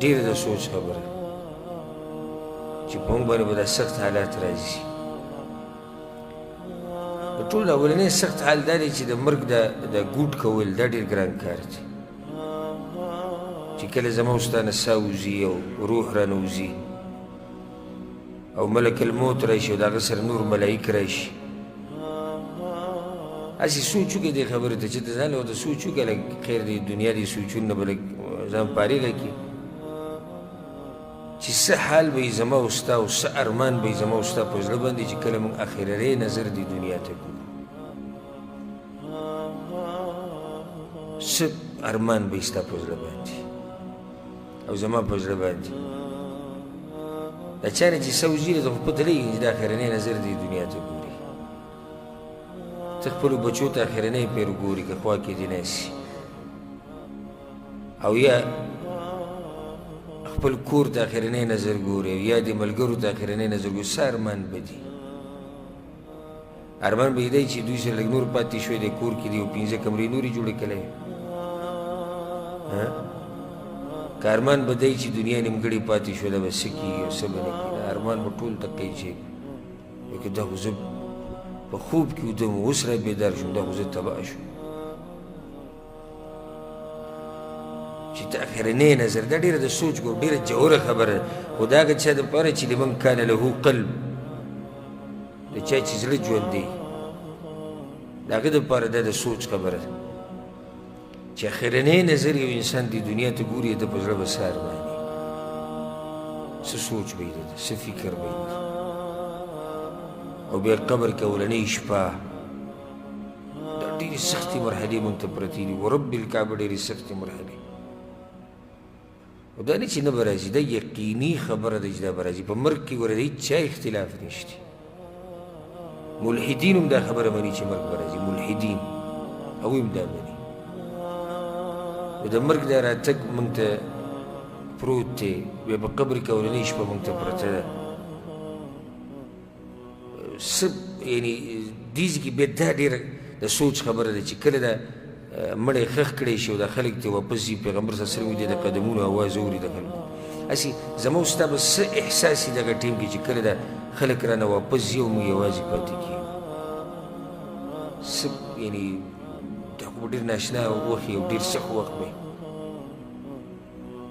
ډېره د سوچ خبره چې په موږ باندې به دا سخت حالات راځي. د ټولو اولنی سخت حال دا دی چې د مرګ د ګوټ کول دا ډېر ګران کار دی، چې کله زما او ستا نه ساه وځي او روح رانه وځي او ملک الموت راشي او د هغه سره نور ملایک راشي. هسې سوچ وکړې دې خبرې ته چې ته ځان له ورته سوچ وکړه، لږ خیر دی دنیا دې سوچونو نه به لږ ځان فارغه کړي چې څه حال به یې زما او ستا او څه ارمان به یې زما او ستا په زړه باندې چې کله موږ اخرنی نظر دې دنیا ته ګورو، څه ارمان به یې ستا په زړه باندې او زما په زړه باندې. دا چا نه چې څه وځي ته خو پته لګي چې دا اخرنی نظر دې دنیا ته ګوري. ته خپلو بچو ته اخرنی پیر ګوري که خوا کې دې ناست او یا خپل کور ته اخرنی نظر ګوري او یا دې ملګرو ته اخرنی نظر ګوري، څه ارمان به دي؟ ارمان به یې دی چې دوی سره لږ نور پاتې شوی دی کور کې دی او 5 کمرې نورې جوړې کړی. که ارمان به دی چې دنیا نیمګړې پاتې شوه دا به څه کېږي او څه به نه کېږي، ارمان به ټول دقه چې لکه دا خو زه په خوب کې ویده وم اوس را بیدار شوم، دا خو زه تباه شوم. چې ته اخرنی نظر، دا ډېره د سوچ ګور ډېره ژوره خبره ده، خو د هغه چا دپاره چې لمن کان له قلب، د چا چې زړه ژوند دی، د هغه دپاره دا د سوچ خبره ده چې اخرنی نظر یو انسان د دنیا ته ګوري، د په زړه به څه ارمان وي، څه سوچ به یې ده، څه فکر به یې ده. او بیا قبر کې اولنۍ شپه، دا ډېرې سختې مرحلې موږ ته پرتې دي، ورب الکعبه ډېرې سختې مرحلې. او دا نه چې نه به راځي، دا یقیني خبره ده چې دا به راځي. په مرګ کې ګوره د هېچا اختلاف نشته، ملحدین هم دا خبره مني چې مرګ به راځي، ملحدین هغوی هم دا مني. نو د مرګ دا راتګ موږ ته پروت دی، بیا په قبر کې اولنۍ شپه موږ ته پرته ده. څه یعنې دې ځای کې بیا دا ډېره د سوچ خبره ده چې کله دا مړی ښخ کړی شي او دا خلک ترې واپس ځي، پیغمبر صلی الله علیه وسلم د قدمونو اواز اوري د خلکو. هسې زما او ستا به څه احساس وي دغه ټایم کې چې کله دا خلک رانه واپس ځي او موږ یوازې پاتې کېږو، څه یعنې دا خو به ډېر ناشنا وخت وي او ډېر سخت وخت به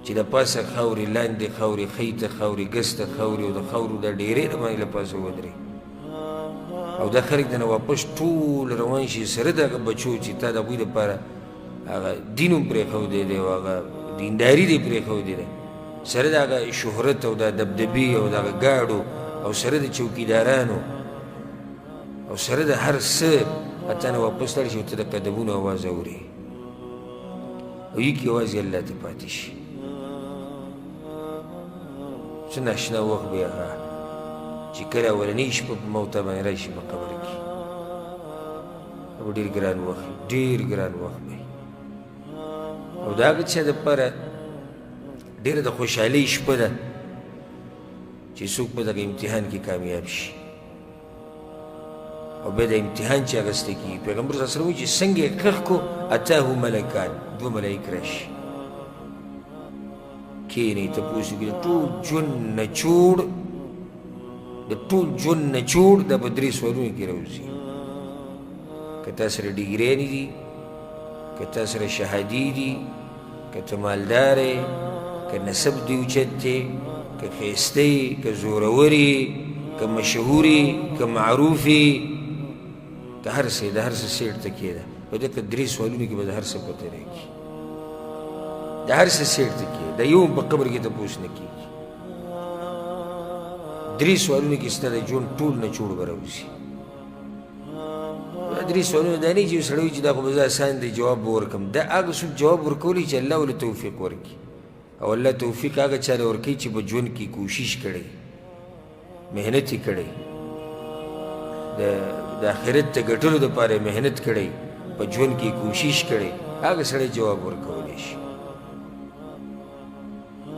چې د پاسه خاورې، لاندې خاورې، ښی ته خاورې، ګس ته خاورې، او د خاورو دا ډېرې د باندې له پاسه ودرې او دا خلک د نه واپس ټول روان شي سره د هغه بچو چې تا د هغوی دپاره هغه دین هم پرېښودی دی او هغه دینداري دې پرېښودې ده، سره د هغه شهرت او د دبدبې او د هغه ګاډو او سره د چوکیدارانو او سره د هر څه تا نه واپس لاړ شي او ته د قدمونو اواز اورې او یې کې یوازې الله ته پاتې شي. څه ناشنا وخت به هغه چې کله اولنۍ شپه په موته باندې راشي په قبر کې، دا به ډېر ګران وخت وي، ډېر ګران وخت به وي. او د هغه چا دپاره ډېره د خوشحالۍ شپه ده چې څوک په دغه امتحان کې کامیاب شي او بیا د امتحان چې اخیستی کېږي. پیغمبر صلی الله علیه وسلم چې څنګه یې ښخ کړو، اتاه ملکان، دوه ملایک راشي کښېني، تپوس وکړي، د ټول ژوند نچوړ، د ټول ژوند نچوړ دا په 3 سوالونو کې راوځي. که تا سره ډیګریانې دي، که تا سره شهادې دي، که ته مالدار یې، که نسب دې اوچت دی، که ښایسته یې، که زورور یې، که مشهور یې، که معروف یې، که هر څه یې، د هر څه سیټ ته کښېږده. په دغه 3 سوالونو کې به د هر څه پته راکړي، د هر څه سیټ ته کښېږده. د یو هم په قبر کې تپوس نه کېږي. 3 سوالونو کې ستا د ژوند ټول نچوړ به راوځي. دا 3 سوالونه دا نه چې یو سړی وایي چې دا خو به زه اسان دی جواب به ورکړم، دا هغه څوک جواب ورکولی چې الله ورله توفیق ورکړي، او الله توفیق هغه چا له ورکوي چې په ژوند کې کوشش کړی، محنت یې کړی، د آخرت د ګټلو دپاره یې محنت کړی، په ژوند کې کوشش کړی، هغه سړی جواب ورکولی شي.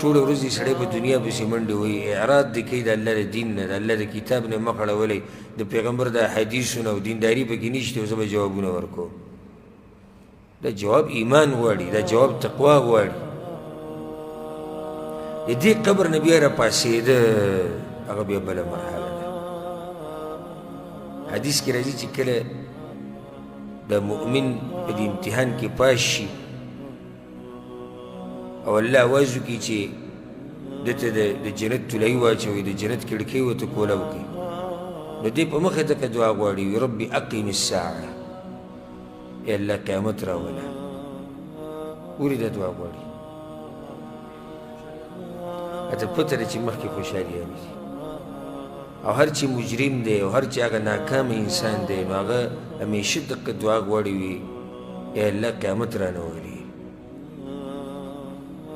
ټوله ورځ دې سړی په دنیا پسې منډې وهي، اعراض دې کوي د الله د دین نه، د الله د کتاب نه مخ اړولی، د پیغمبر د احادیثو نه، او دینداري پکې نشته، او زه به جوابونه ورکوم. دا جواب ایمان غواړي، دا جواب تقوا غواړي. د دې قبر نه بیا راپاڅېده، هغه بیا بله مرحله ده. حدیث کې راځي چې کله د مؤمن په دې امتحان کې پاس شي او الله اواز وکړي چې ده ته د جنت طلایي واچوي، د جنت کړکۍ ورته کوله وکړي، نو دی په مخه دغه دعا غواړي، وي ربي اقیم الساعه، ای الله قیامت راوله. ولې دا دعا غواړي؟ ته پته ده چې مخکې خوشحالیانې دي، او هر چې مجرم دی او هر چې هغه ناکامه انسان دی، نو هغه همیشه دقه دعا غواړي، وي ای الله قیامت رانه ولي.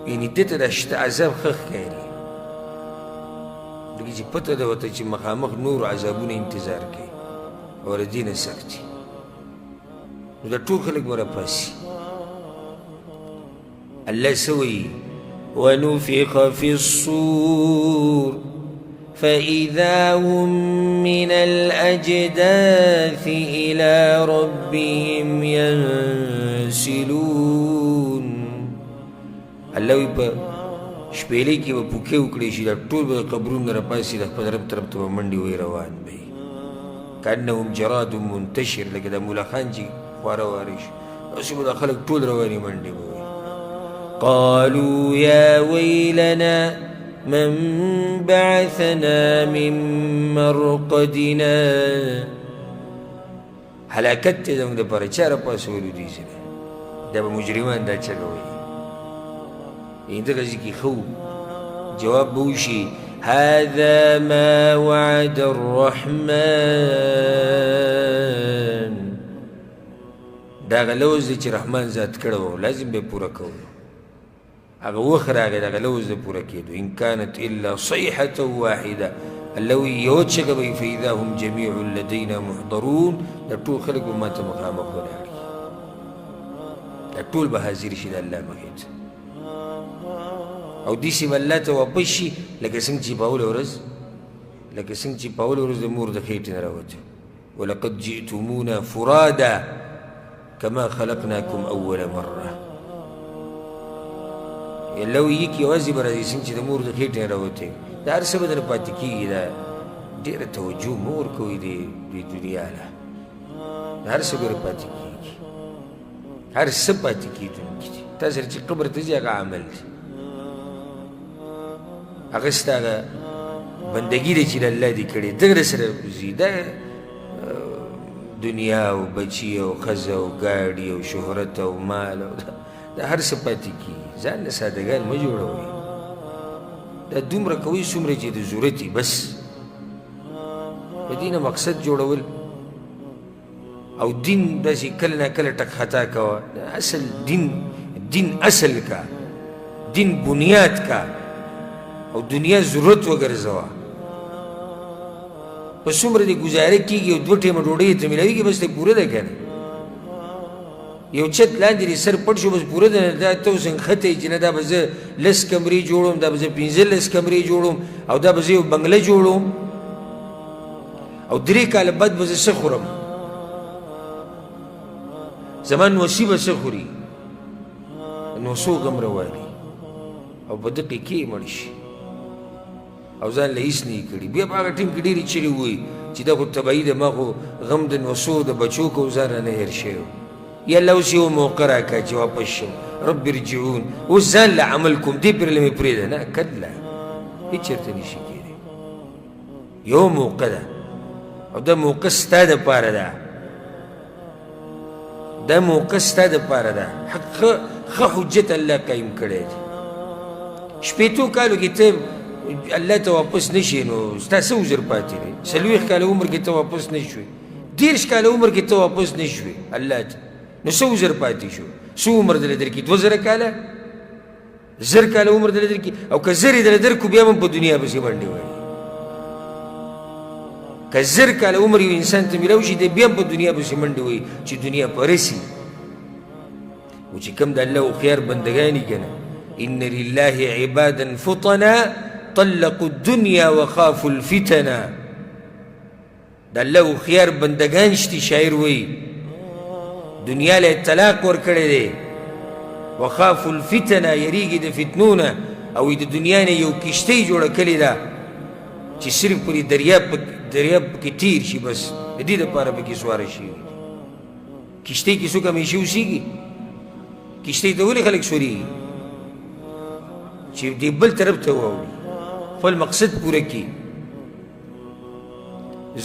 یعنې ده ته دا شته عذاب ښه ښکاري، ځکه چې پته ده ورته چې مخامخ نور عذابونه انتظار کوي او له دې نه سخت دي. نو دا ټول خلک به راپاڅي. الله څه وایي؟ ونفخ في الصور فإذا هم من الأجداث إلى ربهم ينسلون. الله وایي په شپېلۍ کې به پوکې وکړی شي، دا ټول به د قبرونو نه راپاڅي، د خپل رب طرف ته به منډې وهي روان به وي، کأنهم جراد منتشر، لکه د مولا خان چې خواره واره شي، داسې به دا خلک ټول روانې منډې به وهي. قالوا يا ويلنا من بعثنا من مرقدنا. هلاکت دی زموږ دپاره، چا راپاڅولو دې ځینې؟ دا به مجرمان دا چغه وایي. یعنې دغه ځای کې ښه وو، جواب به وشي هذا ما وعد الرحمن. دا هغه لوظ دی چې رحمان ذات کړی و، لازم به یې پوره کولو. هغه وخت راغی د هغه لوظ د پوره کېدو. ان کانت الا صیحة واحده، الله وایي یوه چغه به وي، فاذا هم جمیع لدینا محضرون. دا ټول خلک به ما ته مخامخ ولاړ وي، دا ټول به حاضر شي د الله مخې ته، او داسې به الله ته واپس شي لکه څنګه چې په اوله ورځ، لکه څنګه چې په اوله ورځ د مور د خېټې نه راوتو. ولقد جئتمونا فرادا كما خلقناكم أول مرة. الله وایي کې یوازې به راځي څنګه چې د مور د خېټې نه راوتی، دا هر څه به درنه پاتې کېږي. دا ډېره توجه مه ورکوئ دې دنیا له، دا هر څه ګوره پاتې کېږي، هر څه پاتې کېدونکي دي. تا سره چې قبر ته ځي هغه عمل دی، هغه ستا هغه بندګي ده چې د الله دې کړې، دغه سره ځي. دا دنیا او بچي او ښځه او ګاډي او شهرت او مال او دا هر څه پاتې کېږي. ځان له سادهګان مه جوړوئ، دا دومره کوئ څومره چې د ضرورت وي، بس. په دې نه مقصد جوړول او دین داسې کله نا کله ټک خطا کوه. اصل دین، دین اصل کا، دین بنیاد کا، او دنیا ضرورت وګرځوه. په څومره دې ګزاره کېږي او دوه ټیمه ډوډۍ ته میلاویږي، بس دی پوره ده که نه. یو چت لاندې دې سر پټ شو، بس پوره ده. دا ته اوس نښتی چې نه دا به زه لس کمرې جوړوم، دا به زه 15 کمرې جوړوم، او دا به زه یو بنګله جوړوم، او 3 کاله بعد به زه څه خورم، زما نوسي به څه خوري، نو څو غم روالي او په دقې کې مړ شي او ځان له هېڅ نه یې کړي. بیا په هغه ټیم کې ډېرې چغې ووایي چې دا خو تباهي ده، ما خو غم د نوسو د بچو کو ځان رانه هېر شوی و. یا الله اوس یو موقع راکړه چې واپس شم، رب ارجعون، اوس ځان له عمل کوم، دې پرې له مې پرېږده. نه، کله هېڅ چېرته نه شي کېدی. یو موقع ده او دا موقع ستا دپاره ده، دا موقع ستا دپاره ده. حق ښه حجت الله قایم کړی دی. 60 کالو کې ته الله ته واپس نه شې، نو ستا څه عذر پاتې دی؟ 40 کاله عمر کې ته واپس نه شوې، 30 کاله عمر کې ته واپس نه شوې الله ته، نو څه عذر پاتې شو؟ څه عمر دله درکړي؟ 2000 کاله، 1000 کاله عمر دله درکړي، او که 1000 یې دله درکړو بیا هم په دنیا پسې منډې وهي. که 1000 کاله عمر یو انسان ته میلاو شي، دی بیا هم په دنیا پسې منډې وهي چې دنیا په رسي. او چې کوم د الله هوښیار بندګان یې که نه، ان لله عبادا فطنا طلقوا الدنيا وخافوا الفتنا. د الله هوښیار بندګان شتي، شاعر وایي دنیا له طلاق ورکړی دی، وخافوا الفتنه، یریږي د فتنو نه. او د دنیا نه یو کشتۍ جوړه کړې ده چې صرف پرې دریاب دریاب پکې تیر شي، بس د دې دپاره پکې سواره شوي دي. کشتۍ کې څوک همیشه اوسېږي؟ کشتۍ ته ولې خلک سورېږي؟ چې دې بل طرف ته واوړي، خپل مقصد پوره کړي،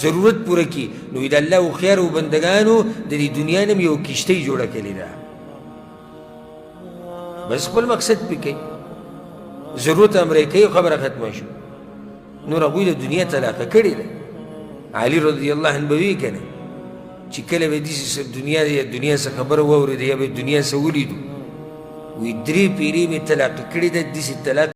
ضرورت پوره کړي. نو د الله هوښیارو بندګانو د دې دنیا نه یو کشتۍ جوړه کړې ده، بس خپل مقصد پې کوي، ضرورت امرې کوي، خبره ختمه شو. نور هغوی د دنیا طلاقه کړې ده. علي رضی الله عنه به وي که نه چې کله به داسې دنیا یا دنیا څه خبره واورېده یا به دنیا څه ولیدو، وایي درې پیرې مې طلاقه کړې ده، داسې طلاق